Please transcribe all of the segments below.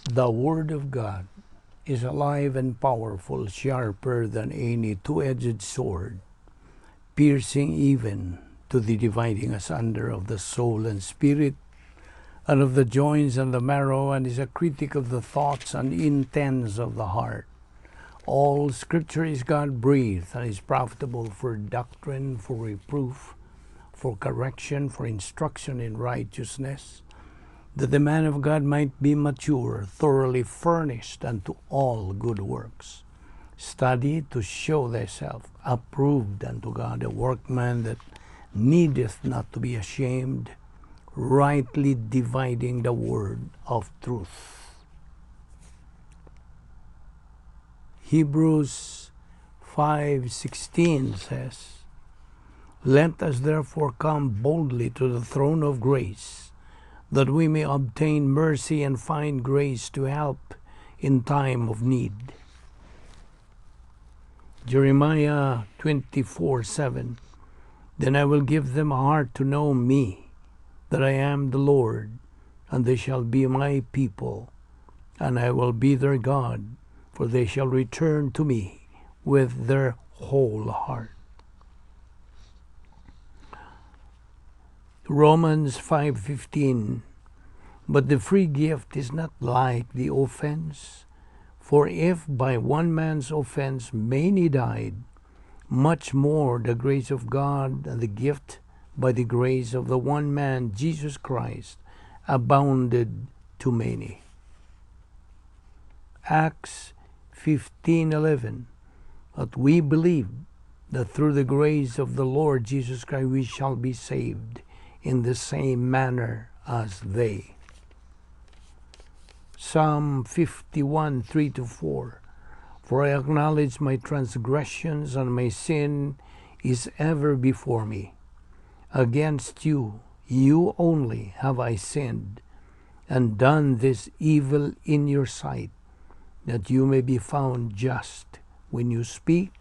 The Word of God is alive and powerful, sharper than any two-edged sword, piercing even to the dividing asunder of the soul and spirit, and of the joints and the marrow, and is a critic of the thoughts and intents of the heart. All Scripture is God-breathed and is profitable for doctrine, for reproof, for correction, for instruction in righteousness, that the man of God might be mature, thoroughly furnished unto all good works. Study to show thyself approved unto God, a workman that needeth not to be ashamed, rightly dividing the word of truth. Hebrews 5:16 says, "Let us therefore come boldly to the throne of grace, that we may obtain mercy and find grace to help in time of need." Jeremiah 24:7, "Then I will give them a heart to know me, that I am the Lord, and they shall be my people, and I will be their God, for they shall return to me with their whole heart." Romans 5:15, "But the free gift is not like the offense, for if by one man's offense many died, much more the grace of God and the gift by the grace of the one man, Jesus Christ, abounded to many." Acts 15:11, "But we believe that through the grace of the Lord Jesus Christ we shall be saved in the same manner as they." Psalm 51:3-4, "For I acknowledge my transgressions, and my sin is ever before me. Against you, you only, have I sinned, and done this evil in your sight, that you may be found just when you speak,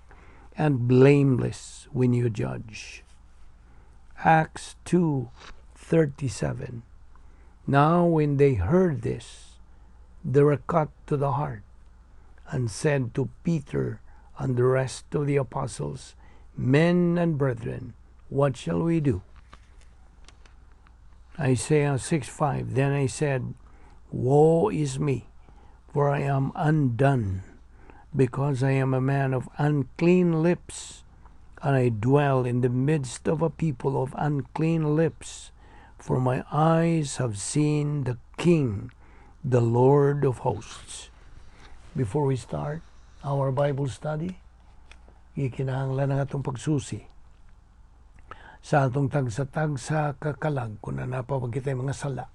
and blameless when you judge." Acts 2:37, "Now when they heard this, they were cut to the heart, and said to Peter and the rest of the apostles, Men and brethren, what shall we do?" Isaiah 6:5, "Then I said, Woe is me, for I am undone, because I am a man of unclean lips, and I dwell in the midst of a people of unclean lips, for my eyes have seen the King, the Lord of hosts." Before we start our Bible study, gikinahanglan ang atong pagsusi sa atong tagsa-tagsa kakalag kung naa pa ba kitay mga sala.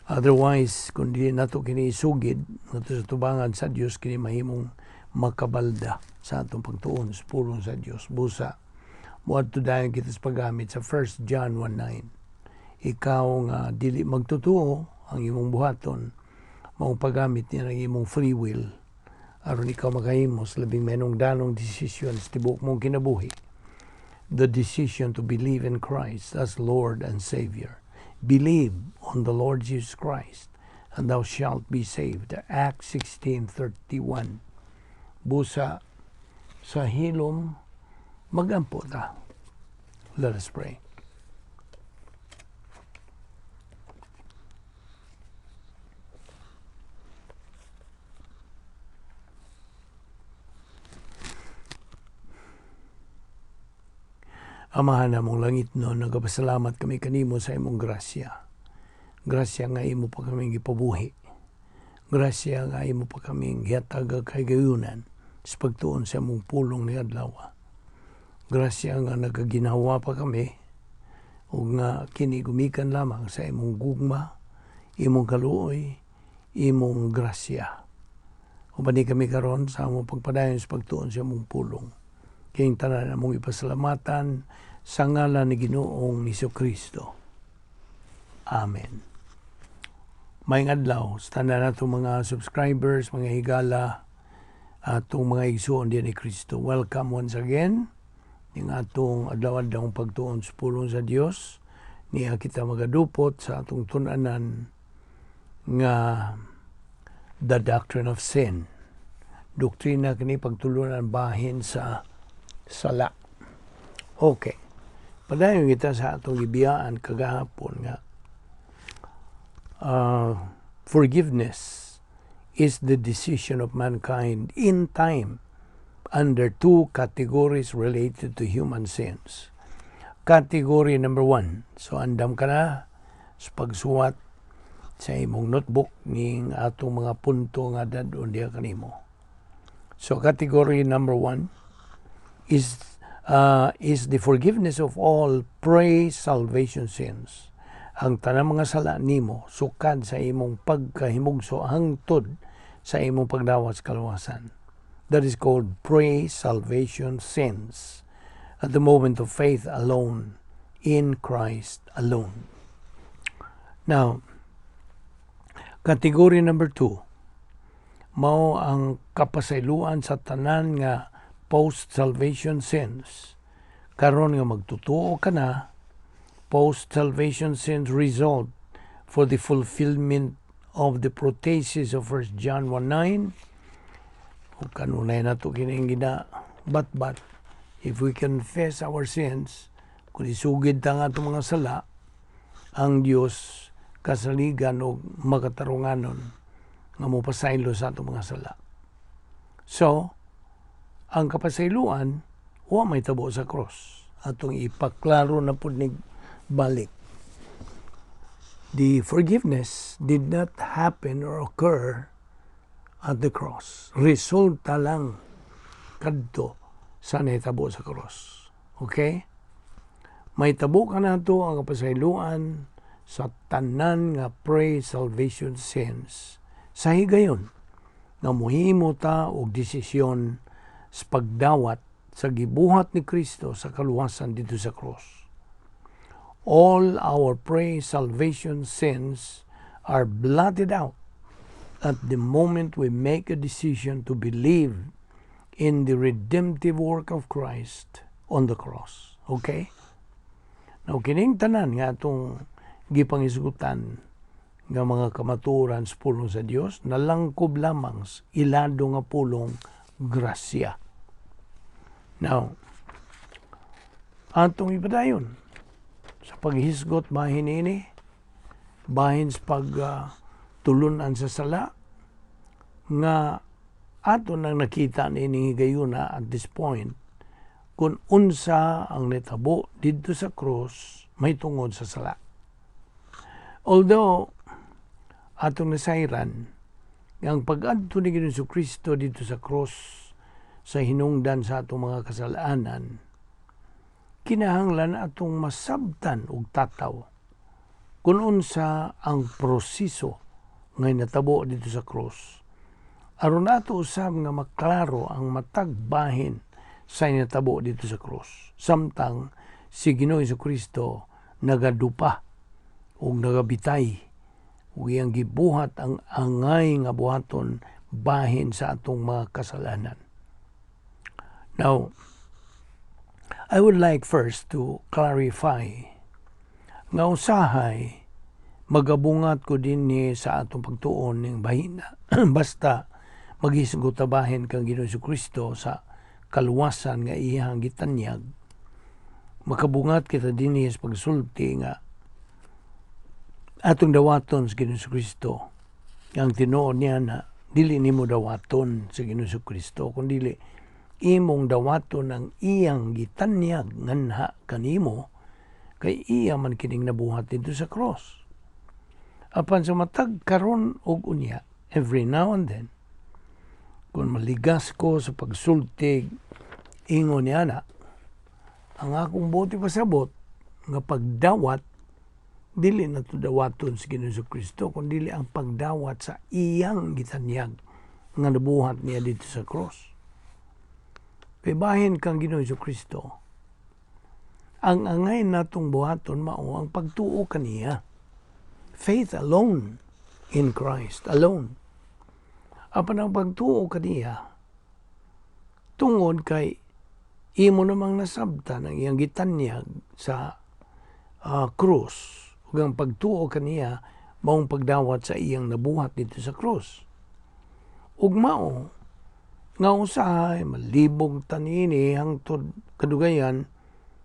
Otherwise, kung di nato kini isugid ngadto sa tubangan sa Dios, kini mahimong makabalda sa atong pagtuon sa pulong sa Dios. Busa moadto dayon kita sa paggamit sa 1 John 1:9. Ikaw nga dili magtotoo, ang imong buhaton mao paggamit niya ng imong free will aron ikaw makahimo sa labing mahinungdanong desisyon sa tibuok mong kinabuhi. The decision to believe in Christ as Lord and Savior. Believe on the Lord Jesus Christ, and thou shalt be saved. Acts 16:31. Busa sa hilom, magampo ta. Let us pray. Amahan namong langit no, nagapasalamat kami kanimo sa imong grasya. Grasya nga imo pa kaming gipabuhi. Grasya nga imo pa kaming gihatag og kahigayunan sa pagtuon sa imong pulong ni adlaw. Grasya nga nagaginhawa pa kami ug nga kini gumikan lamang sa imong gugma, imong kaluoy, imong grasya. Uban ni kami karon sa among pagpadayon sa pagtuon sa imong pulong. Kining tanan among ipasalamatan sa ngalan ni Ginoong Hesukristo. Amen. Maayong adlaw sa tanan natong mga subscribers, mga higala, atong mga igsuon diyan ni Kristo. Welcome once again ning atong adlaw-adlaw pagtuon sa pulong sa Dios. Niya kita magadupot sa atong tun-anan nga The Doctrine of Sin. Doktrina kini pagtulunan bahin sa sala. Okay. Padayon kita sa atong gibiyaan kagahapon nga forgiveness is the decision of mankind in time under two categories related to human sins. Category number one. So andam ka na sa pagsuwat sa imong notebook ning atong mga punto nga dad-on diha kanimo. So category number one is the forgiveness of all pre-salvation sins. Ang tanang mga sala nimo sukad sa imong pagkahimugso hangtod sa imong pagdawat sa kaluwasan. That is called pre-salvation sins at the moment of faith alone in Christ alone. Now, category number two, mao ang kapasayloan sa tanan nga post-salvation sins. Karon nga magtutuo ka na, post-salvation sins result for the fulfillment of the protasis of 1 John 1:9. Ug kanunay nato kining gina bat-bat, if we confess our sins, kung isugid ta nga atong mga sala, ang Dios kasaligan og makatarunganon nga mopasaylo sa atong mga sala. So, ang kapasayloan wa may tabo sa cross. Atong ipaklaro na pud nig balik. The forgiveness did not happen or occur at the cross. Resulta lang kadto sa nahitabo sa cross. Okay? Mahitabo kanato ang kapasayloan sa tanan nga pre-salvation sins sa higayon nga muhimo ta og desisyon sa pagdawat sa gibuhat ni Kristo sa kaluwasan didto sa cross. All our pre-salvation sins are blotted out at the moment we make a decision to believe in the redemptive work of Christ on the cross. Okay? Now, kining tanan nga atong gipangisgutan nga mga kamatuoran sa pulong sa Dios nalangkob lamang sa ilado nga pulong grasya. Now, atong ipadayon sa paghisgot bahin ini, bahin sa pag tulunan sa sala nga ato nang nakita niining higayuna at this point kung unsa ang nitabo didto sa cross may tungod sa sala. Although atong nasayran ang pag-adto ni Ginoong Kristo didto sa cross sa hinungdan sa atong mga kasalanan, kinahanglan atong masabtan og tataw kung unsa ang proseso nga natabo didto sa cross aron ato usab nga maklaro ang matag bahin sa natabo didto sa cross samtang si Ginoong Kristo nagadupa ug nagabitay ug iyang gibuhat ang angay nga buhaton bahin sa atong mga kasalanan. Now, I would like first to clarify nga usahay magabungat ko dinhi sa atong pagtuon ning bahina basta maghisgot ta bahin kang Ginoong Kristo sa kaluwasan nga iyang gitanyag. Makabungat kita dinhi sa pagsulti nga atong dawaton sa Ginoong Kristo. Ang tinuod niya na dili nimo dawaton sa Ginoong Kristo kun dili imong dawaton ang iyang gitanyag nganha kanimo kay iya man kining nabuhat didto sa cross. Apan sa matag karon og unya, every now and then, kung maligas ko sa pagsultig ingon niya na, ang akong buot ipasabot nga pagdawat dili na to dawaton sa Ginoong Kristo kun dili ang pagdawat sa iyang gitanyag nga nabuhat niya didto sa cross. Kay bahin kang Ginoong Kristo, ang angay natong buhaton mao ang pagtuo kaniya. Faith alone in Christ alone. Apan ang pagtuo kaniya tungod kay imo namang nasabtan ang iyang gitanyag sa krus ug ang pagtuo kaniya maong pagdawat sa iyang nabuhat didto sa krus. Ug mao nga usahay malibog ta niini hangtod kadugayan,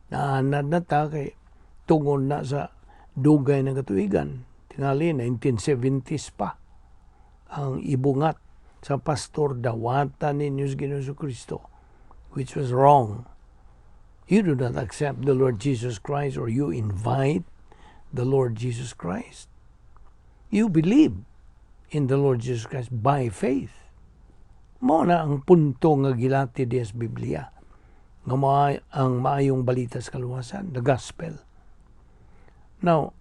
naanad na ta kay tungod na sa dugay ng katuigan. Tingali 1970s pa ang ibungat sa pastor, dawatan ninyo sa Ginoo Kristo, which was wrong. You do not accept the Lord Jesus Christ or you invite the Lord Jesus Christ. You believe in the Lord Jesus Christ by faith. Mao na ang punto nga gilati diya sa Biblia nga ang maayong balita sa kaluwasan, the gospel. Now,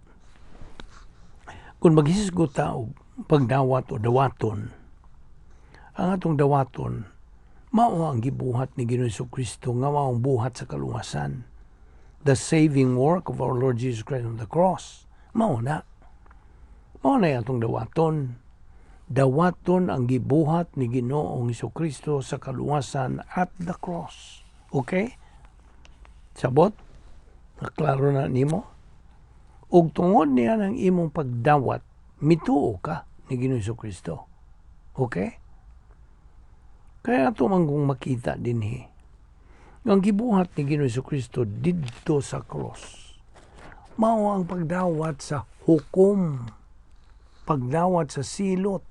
kung maghisgot ta og pagdawat o dawaton, ang atong dawaton, mao ang gibuhat ni Ginoong Kristo nga mao ang buhat sa kaluwasan. The saving work of our Lord Jesus Christ on the cross. Mao na. Mao na atong dawaton. Dawaton ang gibuhat ni Ginoong Kristo sa kaluwasan at the cross. Okay? Sabot? Naklaro na nimo? Ug tungod niya ng imong pagdawat, mituo ka ni Ginoong Kristo. Okay? Kaya ato man kung makita dinhi ang gibuhat ni Ginoong Kristo didto sa cross, mao ang pagdawat sa hukom, pagdawat sa silot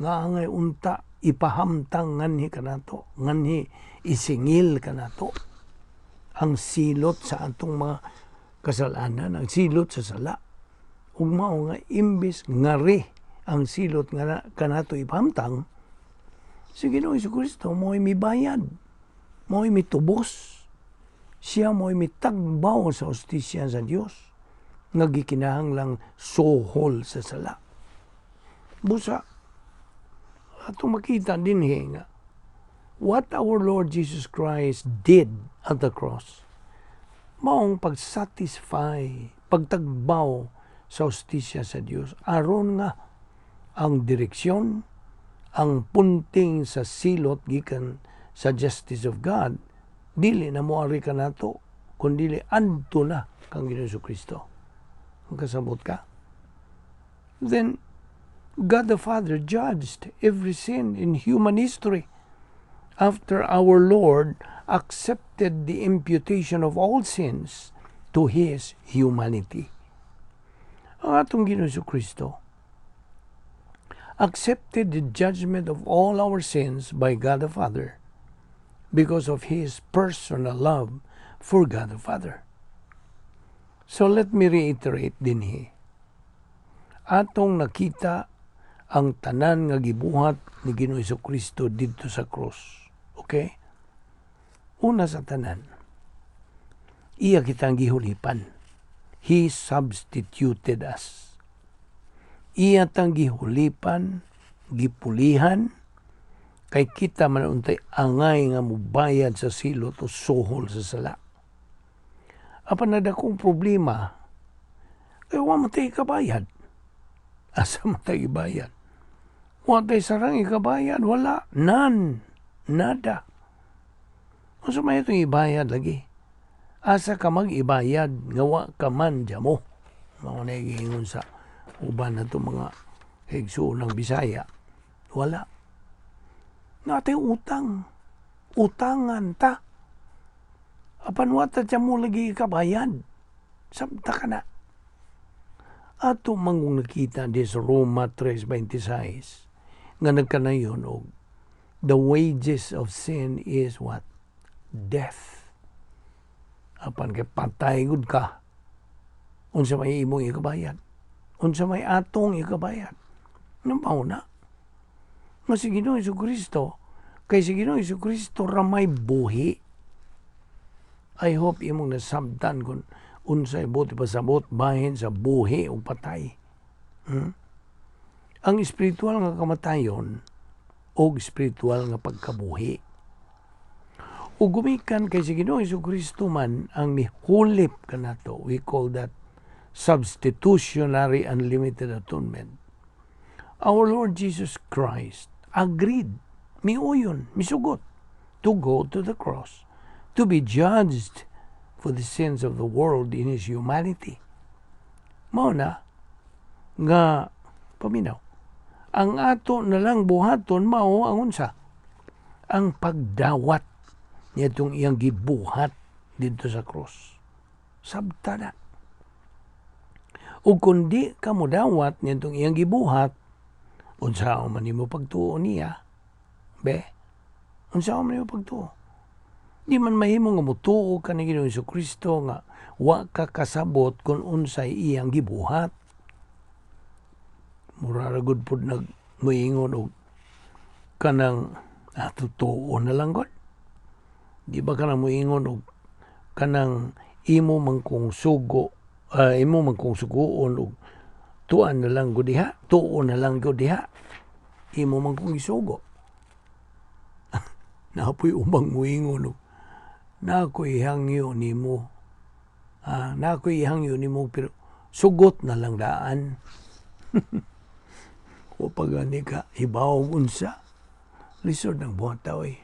nga angay unta ipahamtang nganhi kanato, nganhi isingil kanato ang silot sa atong mga kasalanan, ang silot sa sala. Ug mao nga imbis ngari ang silot nga kanato ipahamtang, si Ginoong Kristo mo'y mibayad, mo'y mitubos. Siya mo'y mitagbaw sa hustisya sa Dios nga gikinahanglang suhol sa sala. Busa, atong makita dinhi nga what our Lord Jesus Christ did at the cross, maong pag-satisfy, pagtagbaw sa hustisya sa Dios aron nga ang direksyon, ang punting sa silot gikan sa justice of God, dili na moari kanato, kundi adto na kang Ginoong Kristo. Kasabot ka? Then, God the Father judged every sin in human history after our Lord accepted the imputation of all sins to His humanity. Ang atong Ginoong Kristo accepted the judgment of all our sins by God the Father because of His personal love for God the Father. So let me reiterate dinhi. Atong nakita ang tanan nga gibuhat ni Ginoong Kristo didto sa cross. Okay? Una sa tanan, iya kitang gihulipan. He substituted us. Iya tang gihulipan, gipulihan, kay kita man untay angay nga mubayad sa silot o suhol sa sala. Apan nadakong problema, kay wa man tay kabayad. Asa man tay ibayad? Wa tay sarang ikabayad, wala. None. Nada. Unsa may itong ibayad lagi? Asa ka mag-ibayad nga wa ka man mo? Mao na giingon sa uban na itong mga higsuonang Bisaya. Wala. Naa tay utang. Utangan ta. Apan wa ta mo lagi ikabayad. Sabta ka na. Ato mangong nakita di sa Roma 3.26 nga nagkanayon og the wages of sin is what? Death. Apan kay patay gud ka. Unsa may imong ikabayad? Unsa may atong ikabayad? Nang na. Nga si Ginoong Kristo, kay si Ginoong Kristo ramay buhi. I hope imong nasabtan kung unsay buot ipasabot bahin sa buhi o patay. Ang espiritual nga kamatayon o espiritual nga pagkabuhi. Ug gumikan kay si Ginoong Kristo man ang mihulip kanato. We call that substitutionary unlimited atonement. Our Lord Jesus Christ agreed, miuyon, misugot, to go to the cross, to be judged for the sins of the world in His humanity. Mao na nga paminaw. Ang ato na lang buhaton mao ang unsa? Ang pagdawat niadtong iyang gibuhat didto sa krus. Sabta na. Ug kung di ka modawat niadtong iyang gibuhat, unsaon man nimo pagtuo niya? Be, unsaon man nimo pagtuo? Di man mahimo nga motuo ka ni Ginoong Kristo nga wa ka kasabot kung unsay iyang gibuhat. Mura ra gud pud nag moingon og kanang tuo na lang gud. Di ba kanang moingon og kanang imo man kong sugo, imo man kong sugoon og tuan na lang gud diha, tuo na lang gud diha. Imo man kong isugo. Naa poy ubang moingon og naa ko'y hangyo nimo. Naa ko'y hangyo nimo pero sugot na lang daan. O pag gani ka hibaw unsa, lisod ng buhat oy.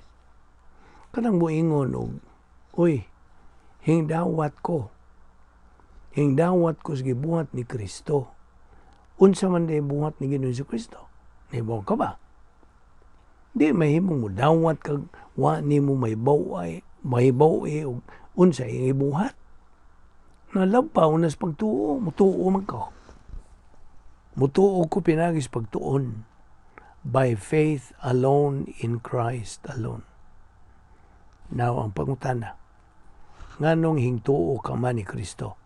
Kanang moingon og, "Uy, hingdawat ko. Hingdawat ko sa gibuhat ni Kristo." Unsa man diay buhat ni Ginoong Kristo? Nahibaw ka ba? Di mahimong modawat kag wa nimo mahibaw-ay, mahibaw-i og unsa iyang gibuhat. Nalabaw na sa pagtuo, mutuo man ko. Mutuo ko pinaagi sa pagtuon. By faith alone in Christ alone. Now, ang pangutana, nganong hingtuo ka man ni Kristo?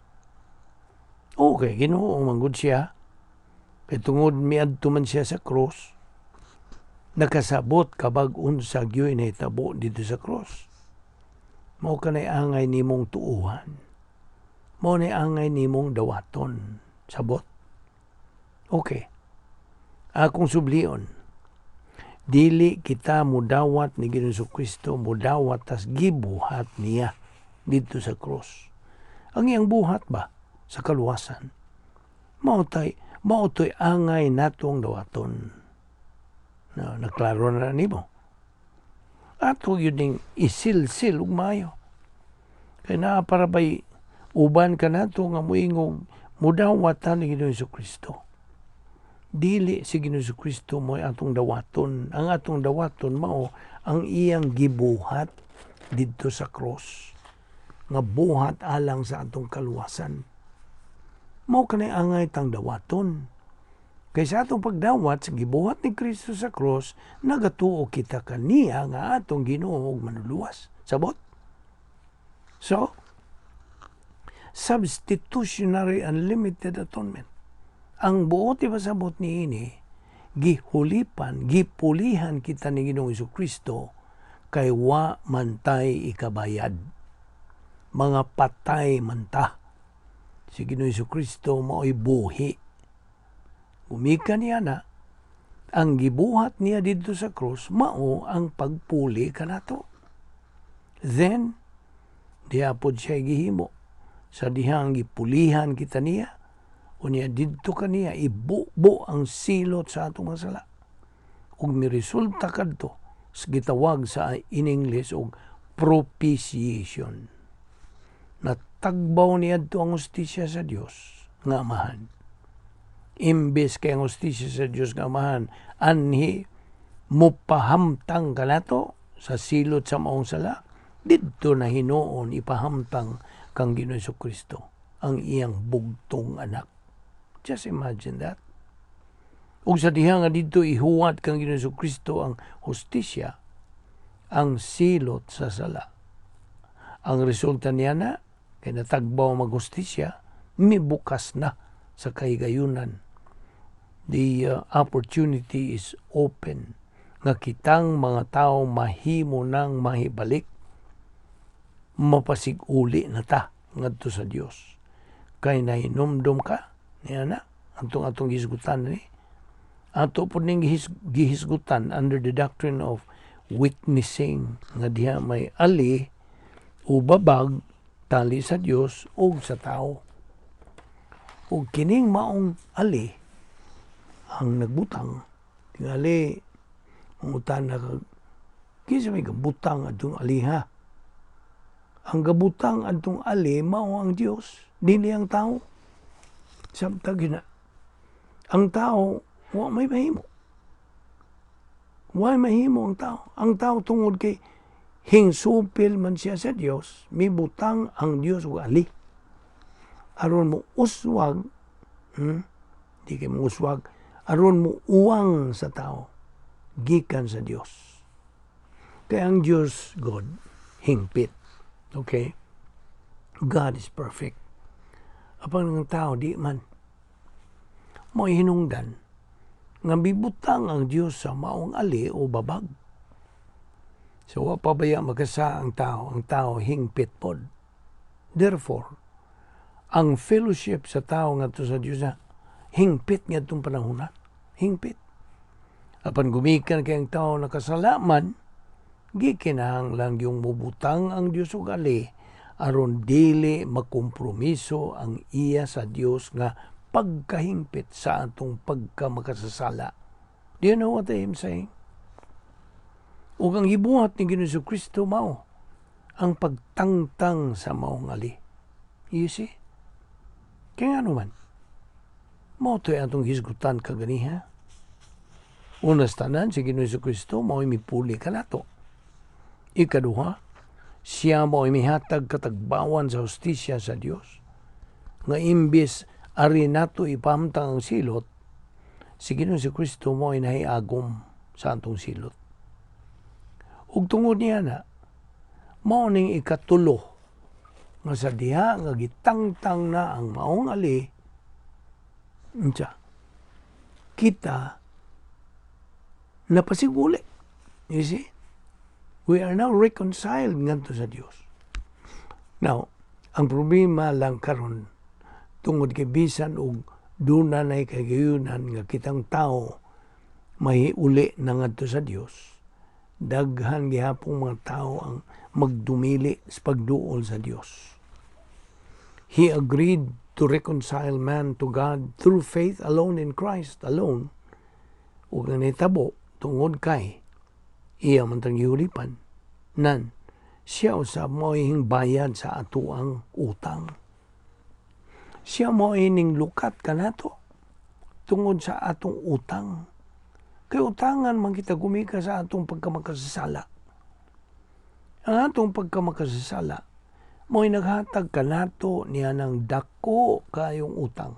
Okay, Ginoo man gud siya. Kay tungod miadto man siya sa krus, nakasabot ka bag unsa gyoy nahitabo didto sa krus. Mao kanay angay nimong tuuhan. Mao ni angay nimong dawaton. Sabot. Okay. Akong sublion, dili kita mudawat ni Ginoong Kristo, mudawat tas gibuhat niya didto sa krus. Ang iyang buhat ba sa kaluwasan? Mao to'y angay natong dawaton. Na, naklaro na nimo. Ato gyud ning isilsil ug maayo. Kay naa para bay uban kanato nga moingong mudawat ta ni Ginoong Kristo. Dili si Ginoong Kristo mo'y atong dawaton. Ang atong dawaton mao ang iyang gibuhat didto sa cross nga buhat alang sa atong kaluwasan. Mao kanay angay tang dawaton. Kay sa atong pagdawat sa gibuhat ni Kristo sa cross, nagatuo kita kaniya nga atong Ginoo ug Manluluwas. Sabot? So, substitutionary unlimited atonement. Ang buot ipasabot niini, gihulipan, gipulihan kita ni Ginoong Kristo kay wa man tay ikabayad. Mga patay man ta. Si Ginoong Kristo mao'y buhi. Gumikan niya na, ang gibuhat niya didto sa krus, mao ang pagpuli kanato. Then, diha pod siya gihimo. Sa dihang gipulihan kita niya, unya didto kaniya ibubo ang silot sa atong mga sala. Ug miresulta kadto sa gitawag sa in English og propitiation. Natagbaw niadto ang hustisya sa Dios nga Amahan. Imbes kay ang hustisya sa Dios nga Amahan anhi mopahamtang kanato sa silot sa maong sala, didto na hinuon ipahamtang kang Ginoong Kristo ang iyang bugtong anak. Just imagine that. Ug sa diha nga didto ihuwat kang Ginoong Kristo ang hustisya, ang silot sa sala. Ang resulta niya na, kay natagbaw maghustisya, mibukas na sa kahigayunan. The opportunity is open nga kitang mga tao mahimo nang mahibalik, mapasiguli na ta ngadto sa Dios. Kay nahinumdom ka niya na antong atong gihisgutan ni ato pod ning gihisgutan under the doctrine of witnessing nga diha may ali o babag tali sa Dios ug sa tao. Ug kining maong ali ang nagbutang, tingali mangutan na kag kinsa may gabutang adtong aliha. Ang gabutang adtong ali mao ang Dios, dili ang tao. Samtang gina ang tao wa may mahimo. Why mahimo ang tao? Ang tao, tungod kay hingsupil man siya sa Dios, mibutang ang Dios og ali aron mo uswag, Di kay mo uswag, aron mo uwang sa tao gikan sa Dios. Kay ang Dios God hingpit. Okay? God is perfect. Apan ang tao di man. Mo hinungdan nga mibutang ang Dios sa maong ali o babag. So wa pa baya makasa ang tao hingpit pod. Therefore, ang fellowship sa tao ngadto sa Dios na hingpit ngadtong panahona. Hingpit. Apan gumikan kay ang tao nakasala man, gikinahanglan yung mubutang ang Dios og ali aron dili makompromiso ang iya sa Dios nga pagkahingpit sa atong pagkamakasasala. Do you know what I am saying? Ug ang gibuhat ni Ginoong Kristo mao ang pagtangtang sa maong ali. You see? Kaya ano man, mao to'y atong hisgutan kaganiha. Una sa tanan, si Ginoong Kristo mao'y mipuli kanato. Ikaduha, siya mao'y mihatag katagbawan sa hustisya sa Dios. Nga imbis ari nato ipahamtang ang silot, si Ginoong Kristo mao'y nahiagom sa atong silot. Ug tungod niya na, mao ning ikatulo nga sa diha nga gitangtang na ang maong ali, unsa kita napasiguli. You see? We are now reconciled ngadto sa Dios. Now, ang problema lang karon, tungod kay bisan og duna nay kahigayunan nga kitang tao mahiuli na ngadto sa Dios, daghan gihapong mga tao ang magdumili sa pagduol sa Dios. He agreed to reconcile man to God through faith alone in Christ alone. Ug ang nahitabo, tungod kay iya man tang gihulipan nan, siya usab mo'y bayad sa atoang utang. Siya mo'y ning lukat kanato tungod sa atong utang. Kay utangan man kita gumika sa atong pagkamakasasala. Ang atong pagkamakasasala mo'y naghatag kanato niya ng dako kayong utang.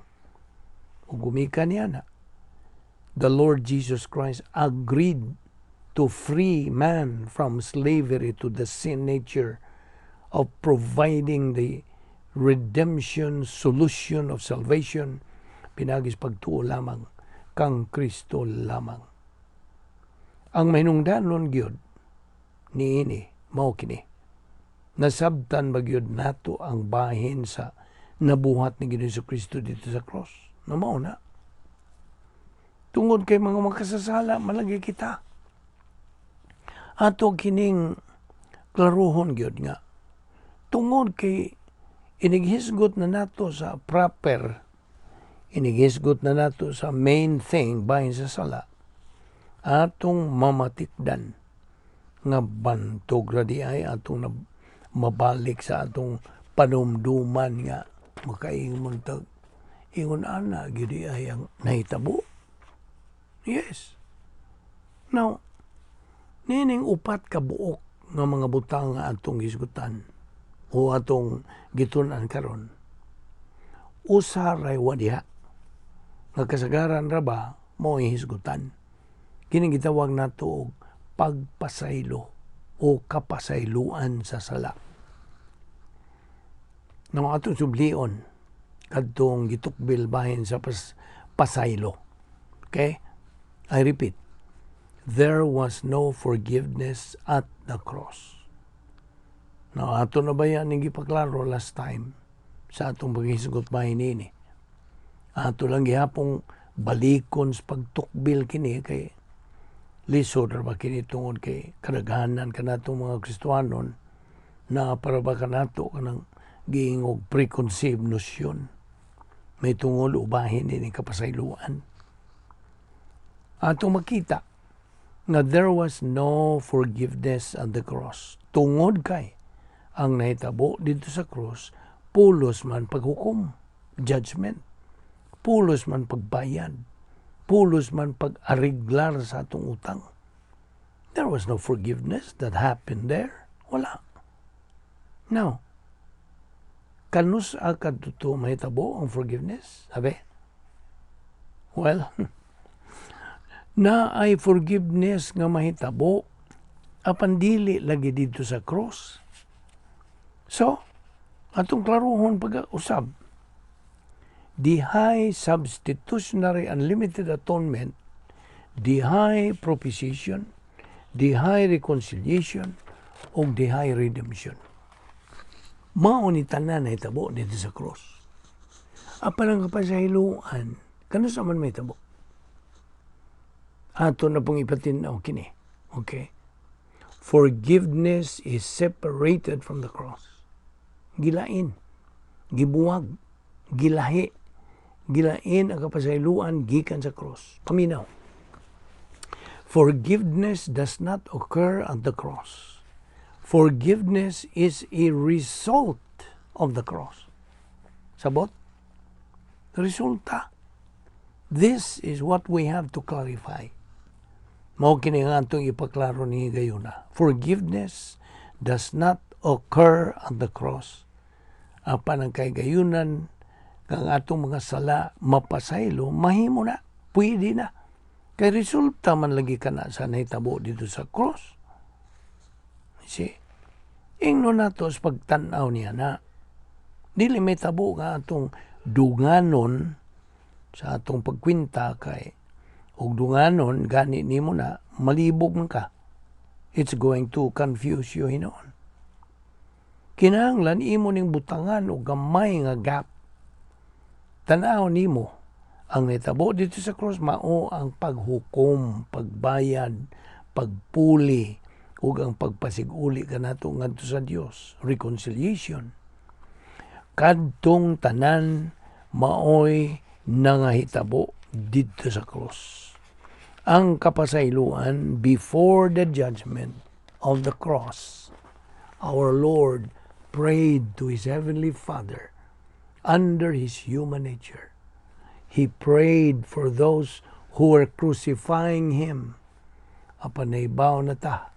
Ug gumika niya na, the Lord Jesus Christ agreed to free man from slavery to the sin nature of providing the redemption solution of salvation pinaagi sa pagtuo lamang kang Kristo lamang. Ang mahinungdanon gyud niini mao kini. Nasabtan ba gyud nato ang bahin sa nabuhat ni Ginoong Kristo dito sa cross? Na mao na. Tungod kay mga makasasala malagi kita. Ato kining klaruhon gyud nga tungod kay inighisgot na nato sa proper, inighisgot na nato sa main thing bahin sa sala, atong mamatikdan nga bantog ra di ay atong na, mabalik sa atong panumduman nga makaingon tag ingon ana gyud ay ang nahitabo. Yes. Now, nining upat ka buok nga mga butang nga atong hisgutan o atong gitun-an karon, usa ray wa diha nga kasagaran ra ba mao hisgutan. Kini gitawag nato og pagpasaylo o kapasayloan sa sala. Na atong sublion kadtong gitukbil bahin sa pasaylo. Okay? I repeat, there was no forgiveness at the cross. Now, ato na ba yan ang gipaklaro last time sa atong paghisgot bahin nini? Ato lang gihapong balikon sa pagtukbil kini kay lisod ra ba kini tungod kay kadaghanan kanatong mga Kristohanon na para ba kanato kanang giingog preconceived notion may tungod ubahin ini kapasayloan. Atong makita nga there was no forgiveness at the cross tungod kay ang nahitabo dito sa cross pulos man paghukom, judgment, pulos man pagbayad, pulos man pag-ariglar sa atong utang. There was no forgiveness that happened there. Wala. Now, kanus-a kadto mahitabo ang forgiveness? Sabi? Well, naay forgiveness nga mahitabo apan dili lagi didto sa cross. So, atong klaruhon pag-usab. The high substitutionary unlimited atonement, the high propitiation, the high reconciliation, ug the high redemption. Mao ni tanan nahitabo didto sa cross. Apan ang kapasayloan, kanus-a man mahitabo? Ato na pong ipatin-aw kini. Okay? Forgiveness is separated from the cross. Gilain, gibuwag, gilahi, gilain ang kapasayloan gikan sa cross. Paminaw. Forgiveness does not occur at the cross. Forgiveness is a result of the cross. Sabot? Resulta. This is what we have to clarify. Mao kini nga atong ipaklaro ni gayuna. Forgiveness does not occur at the cross. Apan ang kahigayunan kang atong mga sala mapasaylo, mahimo na, pwede na. Kay resulta man lagi kana sa nahitabo didto sa cross. See? Ingno nato sa pagtan-aw niya na dili mahitabo nga atong dunganon sa atong pagkwinta, kay og dunganon gani nimo na, malibog man ka. It's going to confuse you hinuon. Kinahanglan imo ning butangan og gamay nga gap. Tan-aw nimo ang nahitabo didto sa cross, mao ang paghukom, pagbayad, pagpuli ug ang pagpasig-uli kanato ngadto sa Dios, reconciliation. Kadtong tanan maoy nangahitabo didto sa cross. Ang kapasayloan, before the judgment of the cross, our Lord prayed to His Heavenly Father under His human nature. He prayed for those who were crucifying Him. Apan nahibaw na ta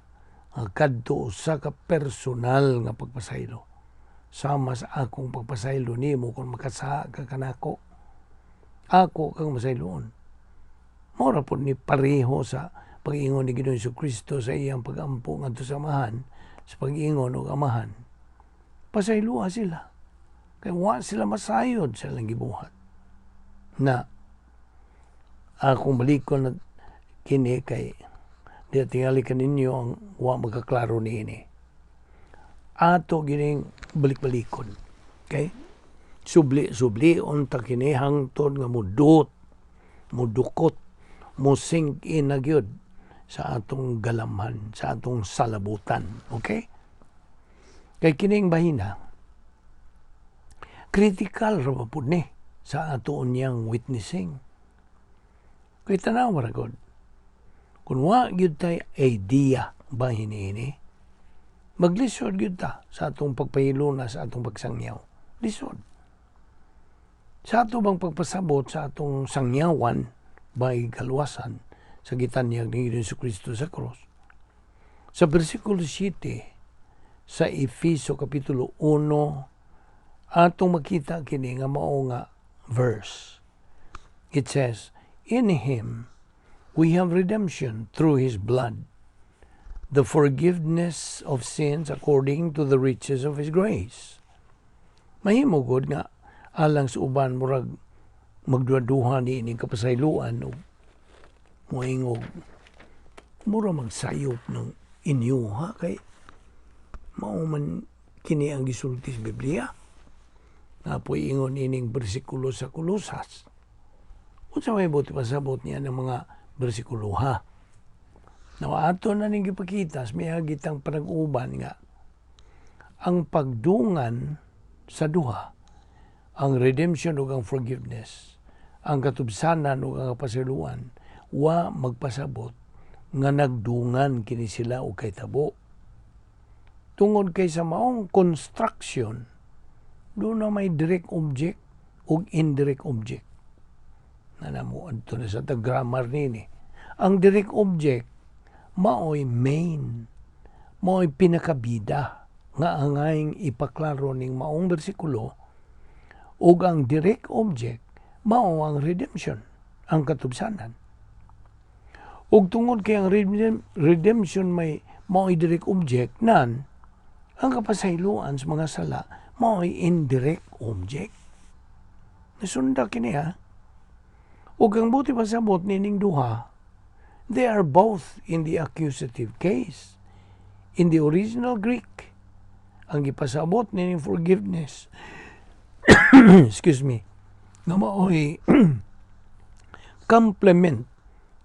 ang kadto usa ka personal nga pagpasaylo. Sama sa akong pagpasaylo nimo kung makasala ka kanako, ako kang masayloon. Mora pod ni pareho sa pag-ingon ni Ginoong Kristo sa iyang pag-ampo ngadto sa Amahan, sa pag-ingon og, "Amahan, pasayloa sila. Kay wa sila masayod sa ilang gibuhat." Na akong balikon na kini kay di tingali kaninyo ang wa magkaklaro niini. Ato gining balik-balikon. Okay? Subli-subli unta kini hangtod nga mudot, mudukot, mo sink in na gyud sa atong galamhan, sa atong salabutan. Okay? Kay kining bahina, critical ra ba pud ni sa ato unyang witnessing. Kay tanawa ra gud. Kung wa gyud tay idea bahin niini, maglisod gyud ta sa atong pagpahiluna, sa atong pagsangyaw. Lisod. Sa ato bang pagpasabot sa atong sangyawan by kaluwasan sa gitanyag ni Jesu Kristo sa cross. Sa versikulo 7 sa Efeso kapitulo 1, atong makita kini nga mao nga verse. It says, "In Him we have redemption through His blood, the forgiveness of sins according to the riches of His grace." Mahimo gud nga alang sa uban murag magduha-duha ni ining kapasayloan og moingog mura magsayop ng inyo ha, kay mao man kini ang gisulti sa Biblia. Napoy ingon ining bersikulo sa Kolosas. Unsa may buot pasabot niya ng mga bersikulo ha? Now, ato na ning gipakita sa miagitang panag-uban nga ang pagdungan sa duha, ang redemption ug ang forgiveness, ang katubsanan ug ang kapasayloan, wa magpasabot nga nagdungan kini sila og kahitabo. Tungod kay sa maong construction, duna may direct object ug indirect object. Na namo adto na sa grammar nini. Ang direct object Maoy main, maoy pinakabida nga angayng ipaklaro ning maong bersikulo, ug ang direct object mao ang redemption, ang katubsanan. Ug tungod kay ang redemption may maoy direct object nan, ang kapasayloan sa mga sala maoy indirect object. Nasunda kini, ha? Ug ang buot ipasabot nining duha, they are both in the accusative case. In the original Greek, ang gipasabot nining forgiveness, excuse me, nga maoy complement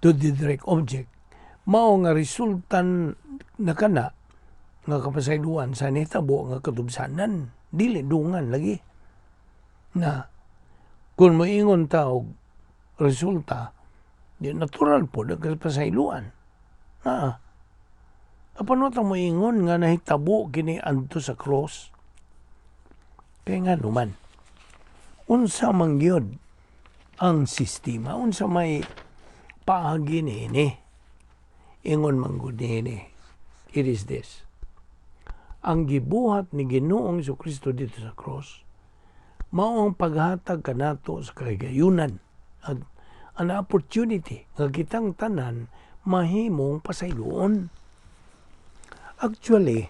to the direct object, mao nga resultan na kana nga kapasayloan sa nitabo nga katubsanan, dili dungan lagi. Na kung moingon ta og resulta, di natural po ang kapasayloan. Na, apan wa moingon nga nahitabo kini adto sa cross? Kaya nga naman, unsa man gyud ang sistema, unsa may paagi niini? Ingon man gud niini, it is this. Ang gibuhat ni Ginoong Kristo dito sa cross, mao ang paghatag kanato sa kahigayunan at an opportunity nga kitang tanan mahimong pasayloon. Actually,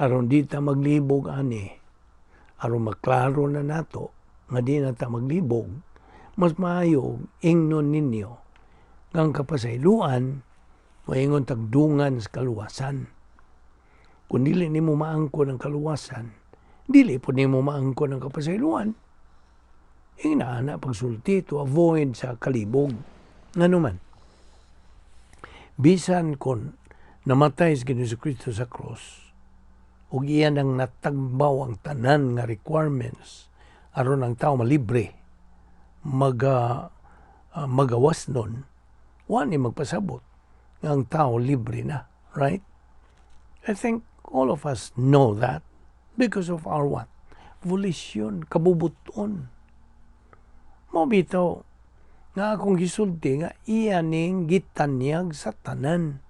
aron di ta maglibog ani, aron maklaro na nato nga di na ta maglibog, mas maayo ingnon ninyo nga ang kapasayloan moingon tagdungan sa kaluwasan. Kung dili nimo maangkon ang kaluwasan, dili po nimo maangkon ang kapasayloan. Ingna na pagsulti to avoid sa kalibog. Ngano man, bisan kon namatay si Ginoong Kristo sa cross, ug iyan ang natagbaw ang tanan nga requirements aron ang tao malibre, magawas nun, wa ni magpasabot nga ang tao libre na, right? I think all of us know that because of our what? Volition, kabubuton. Mao bitaw nga akong gisulti nga iya ning gitanyag sa tanan.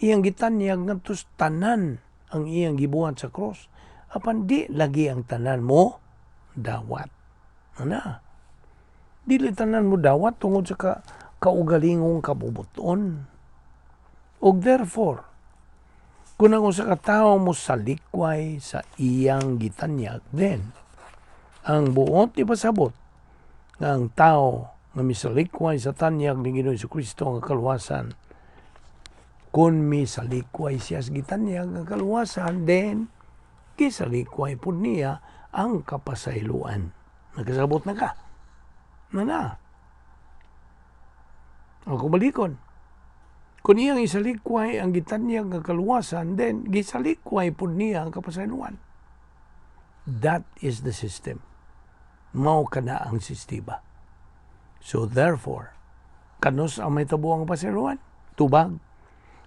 Iyang gitanyag ngadto sa tanan ang iyang gibuhat sa cross. Apan di lagi ang tanan mo dawat. Ana. Dili tanan mo dawat tungod sa kaugalingong kabubuton. Ug therefore, kung ang usa ka tawo mo salikway sa iyang gitanyag, then ang buot ipasabot nga ang tao nga misalikway sa tanyag ni Ginoong Kristo nga kaluwasan, kung misalikway siya sa gitanyag nga kaluwasan, then gisalikway pud niya ang kapasayloan. Nagkasabot na ka? Na na. Ako balikon. Kung iyang isalikway ang gitanyag nga kaluwasan, then gisalikway pud niya ang kapasayloan. That is the system. Mao kana ang sistema. So therefore, kanus-a ang mahitabo ang pasayloan? Tubag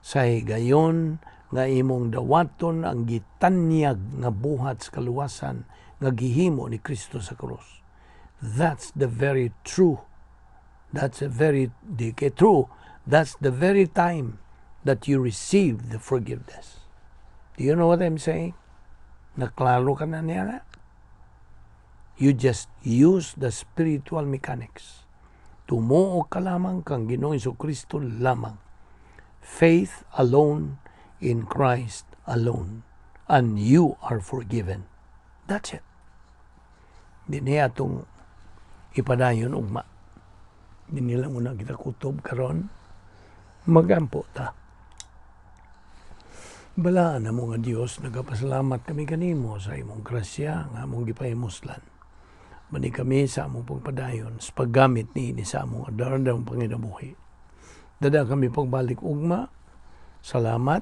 sa higayon nga imong dawaton ang gitanyag nga buhat sa kaluwasan nga gihimo ni Kristo sa krus. That's the very true. That's a very di kay true. That's the very time that you receive the forgiveness. Do you know what I'm saying? Naklaro ka na niya na? You just use the spiritual mechanics. Tumuo ka lamang kang Ginoong Kristo lamang. Faith alone in Christ alone. And you are forgiven. That's it. Di niya itong ipadayon ugma. Di nila muna kita kutob karon. Magampo ta. Balaan na mo nga Dios, nagapasalamat kami kanimo sa imong grasya nga among gipahimuslan. Bani kami sa among pagpadayon sa paggamit niini sa among adlaw panginabuhi. Dada kami pagbalik ugma. Salamat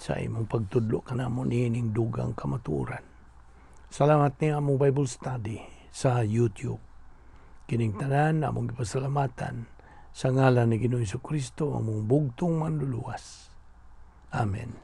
sa imong pagtudlo kanamo niining dugang kamatuoran. Salamat ni among Bible study sa YouTube. Kining tanan among gipasalamatan sa ngalan ni Ginoong Kristo, among bugtong manluluwas. Amen.